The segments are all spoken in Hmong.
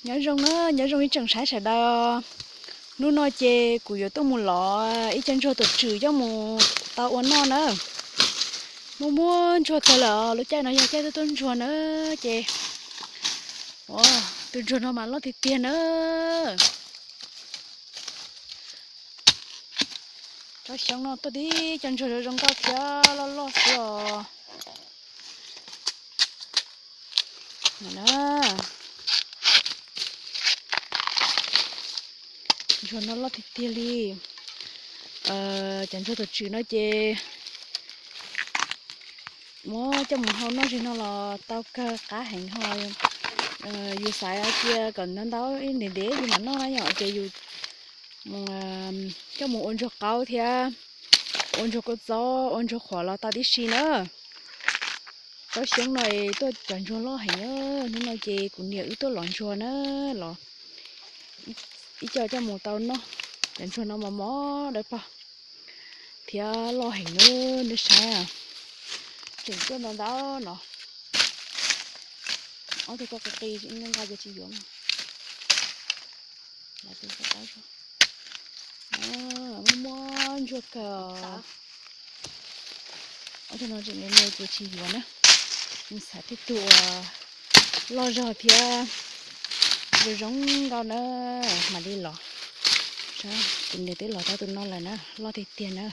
Nyob zoo na, nyob zoo ib tsoom saib sawv daws. Hnub no ces kuv yuav tuaj mus lov ib co ntsuag tuam tswm coj mus tau ua noj na. Muaj muaj ntsuag kawg lawm, lub caij no yog caij tuaj tuaj ntsuag na ces tus ntsuag no mas loj tiag tiag na. Tsob xyoob no tuaj tib co ntsuag zoo zoo nkauj thiab loj loj xwb os. Ntsuag no loj tiag tiag li. Cov ntsuag tuam tswm no ces muab coj mus hau noj zig no los tau kawg qab heev ho. Yus xav cia kom ntau ntau ib ntev ntev yus mam noj na yom, ces yus coj mus ua ntsuag qaub thiab ua ntsuag kua txob ua ntsuag qhuav los tau tib si na. Tsob xyoob no tuaj cov ntsuag loj heev. Hnub no ces kuv niam wb tuaj lov ntsuag na, los ib co coj mus tau noj. Cov ntsuag no mos mos dawb paug thiab loj heev na, nej saib. Tseem tuaj ntau ntau no. Ob tug ko qis qis nqa ces tsis yuav. Muaj muaj ntsuag kawg. Ob tug no tseem me me ces tsis yuav na. Xav tib tug uas loj zog thiab zoo zoo nkauj na mam li lov. Kuv niam twb lov tau tus no lawm na, loj tiag tiag na.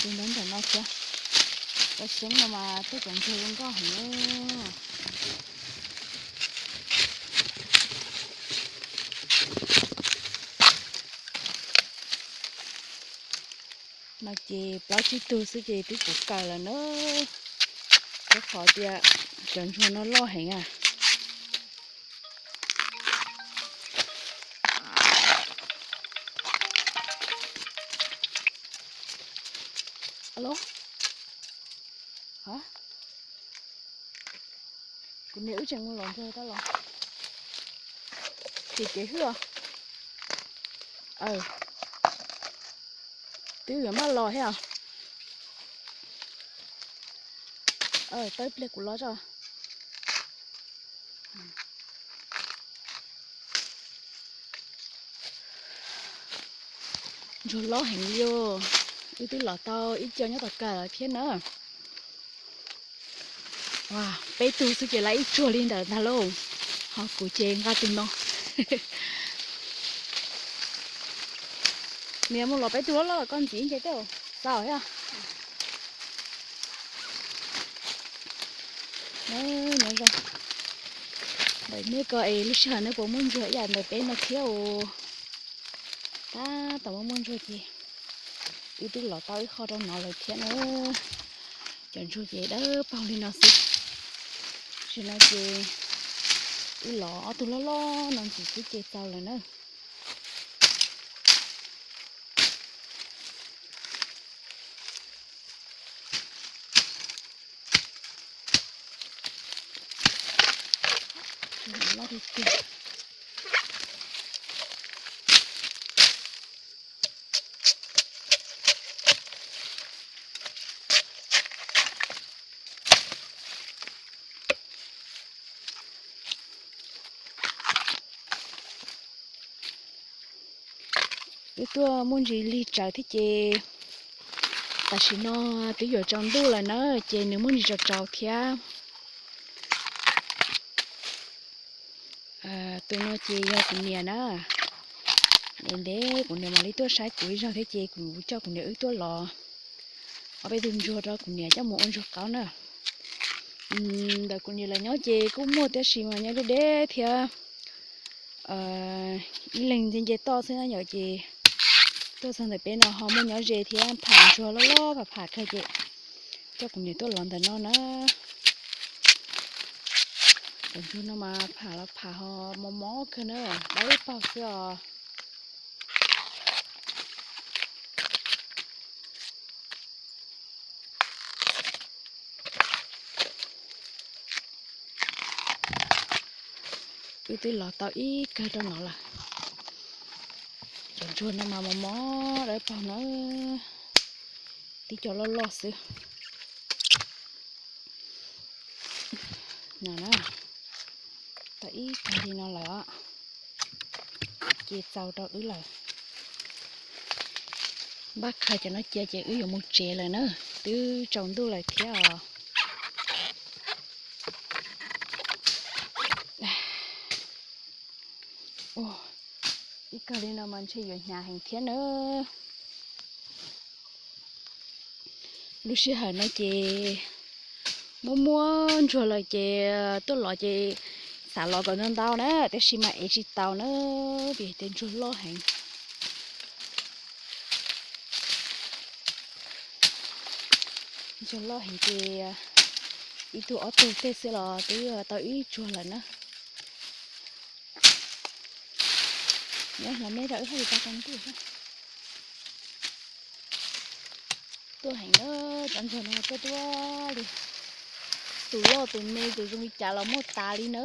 Tus ntawm no thiab. Tsob xyoob no mas tuaj cov ntsuag zoo nkauj heev na. No ces plaub tsib tug xwb ces twb puv kawg lawm na. Rau qhov tias cov ntsuag no loj heev a. Alo, kuv niam wb tseem mus lov ntsuag tau los. Tim kev hwj os. Twb yuav maj los thiab os. Tau ib pliag kuv los tso. Ntsuag loj heev li os. Wb twb lov tau ib co nyob tom kawg lawm thiab na. Peb tug xwb ces lawv ib tsuag li ntawd ntag lauj. Ho kuv ces nqa tus no. Niam mus lov peb tug loj loj koj ntxiv nce tej xaus thiab. Nyob zoo. Ntawm nej ko es lub sij hawm nej puas muaj ntsuag ib yam ntawm peb no thiab os? Tab tom muaj muaj ntsuag ces wb twb lov tau ib qho rau no lawm thiab na. Cov ntsuag ces dawb paug li no xwb. Tam sim no ces wb lov ob tug loj loj no ntxiv xwb ces txaus lawm na. Wb tuaj muaj ntsis lig tsawv thiab ces tam sim no twb yuav tsaus ntuj lawm na, ces nws muaj ntsis tsaus tsaus thiab. Tus no ces yog kuv niam na. Ntev ntev kuv niam mam li tuaj saib kuv ib zaug thiab ces kuv coj kuv niam wb tuaj lov ob peb tug ntsuag rau kuv niam coj mus ua ntsuag qaub na. Ntawm kuv niam lawv nyob ces kuj muaj tab sis mas nyob deb deb thiab. Ib leeg nce nce toj xwb na yom, ces tuaj txog ntawm peb no ho muaj nyob ze thiab pham ntsuag loj loj pham pham kawg ces coj kuv niam tuaj lov ntawm no na. Cov ntsuag no mas pham los pham ho mos mos kawg na, dawb paug xwb os. Wb twb lov tau ib kawg rau no lawm. Cov ntsuag no mas mos mos dawb paug na, tib co loj loj xwb. No na, Tau ib tag li no lawm, ces txaus rau wb lawm. Npaj khaws cov no cia ces wb yuav mus tsev lawm na, twb tsaus ntuj lawm thiab os. Ib kag li no mas ntshe yuav hnyav heev thiab na. Lub sij hawm no ces muaj muaj ntsuag lawm ces tuaj los ces xav los kom ntau ntau na, tiam sis mas ev tsis tau na, vim tias ntsuag loj heev. Ntsuag loj heev ces ib tug ob tug tej xwb los twb tau ib tsuag lawm na. Nyob hlo mej rau wb haj li tau tau ntuj. Tuaj heev na, cov ntsuag no tuaj tuaj li. Tus loj tus me tus zoo li cas los muaj tas li na.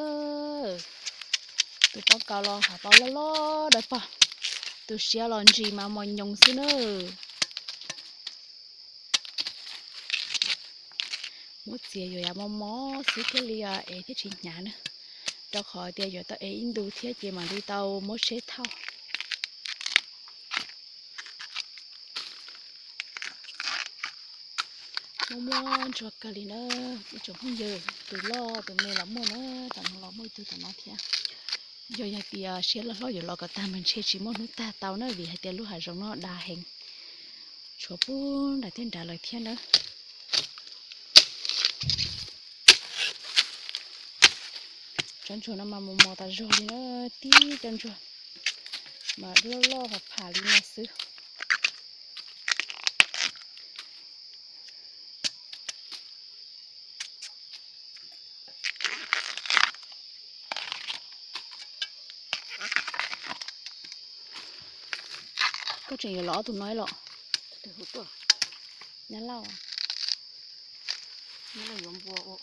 Tus pob kaus los hais tau loj loj dawb paug, tus siav los ntsis mas mos nyoos xwb na. Muab txiav yuav yav mos mos xwb thiaj li ev thiaj tsis hnyav na, rau qhov tias yuav tau ev ib ntu thiab ces mam li tau muab tsheb thauj. Muaj muaj ntsuag kawg li na, ib tsoom phooj ywg, tus loj tus me los muaj na, tam no los muaj ib tug tom no thiab. Yog yog tias siab loj hlob yuav los kom tag mas ntshe tsis muaj hnub tag tau na, vim hais tias lub hav zoov no dav heev, tshuav puag nram thiab nrad lawm thiab na. Cov ntsuag no mas mus mos tas zog li na, tib cov ntsuag mas loj loj pham pham li no xwb. Koj tseem yuav los ob tug no los? Nyab Lauj, Nyab Lauj yuav npua ua.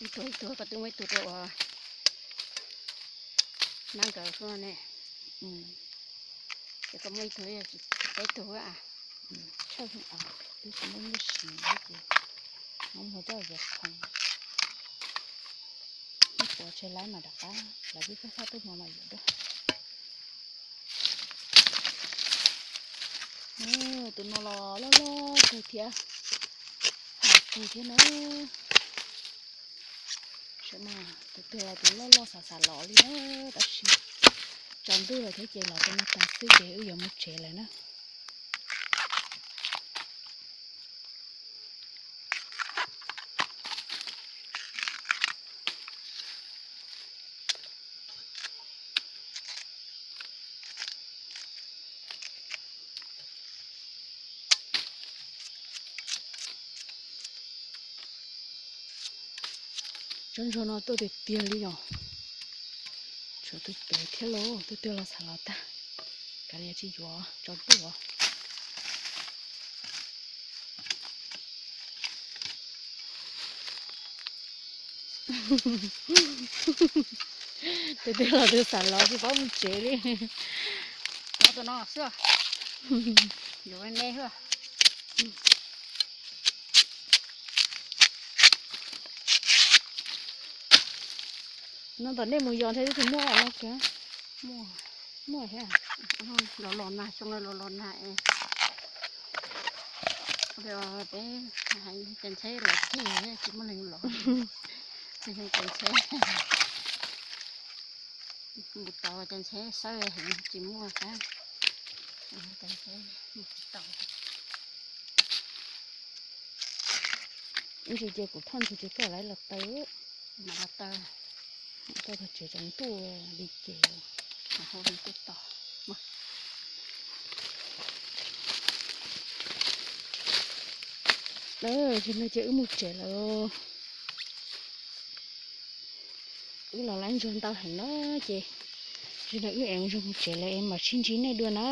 Ib tug ib tug, koj twb muaj ib tug rau uas nab nkawd xwb ne. Ces koj muaj ib tug, peb tug a. Tshaj, twb tsis muaj nyiaj siv ces muab muag coj yuav khoom. Muab tuav tseg laib mas rov qab lawv twb pheej faj tuaj hmo mas yuav dua. Tus no los loj loj kawg thiab, pham kawg thiab na. Saib mas tus twg los tus loj loj xav xav los li na, tab sis tsaus ntuj lawm thiab ces los tus no tag xwb ces wb yuav mus tsev lawm na. Cov ntsuag no tuaj tiag tiag li os. Tshuav tus pem thiab lauj, twg twg los xav los tag. Kav liam tsis yuav tsaus ntuj os. Tus twg los tus xav los tsis paub mus tsev li. Tus no xwb, yuav me xwb. No tom nej mus yos ntshe twb tsis muaj no kiag. Muaj thiab. Los los nag, xyoo no los los nag es peb hais cas ntxheb los kiag tsis muaj neeg los. Cas ntxheb mus tod cas ntxheb xawb heev tsis muaj sab. Cas ntxheb mus tsis tau. Ib ntsis ces kuv thauj ntsuag ces koj lawv los taw, mam los taw. Koj tag tsev tsaus ntuj li ces. Zaum no ces wb mus tsev lawm. Wb los laib ntsuag ntau heev na ces zaum no wb ev ntsuag mus tsev lawm es mam sib ntsib nej dua na.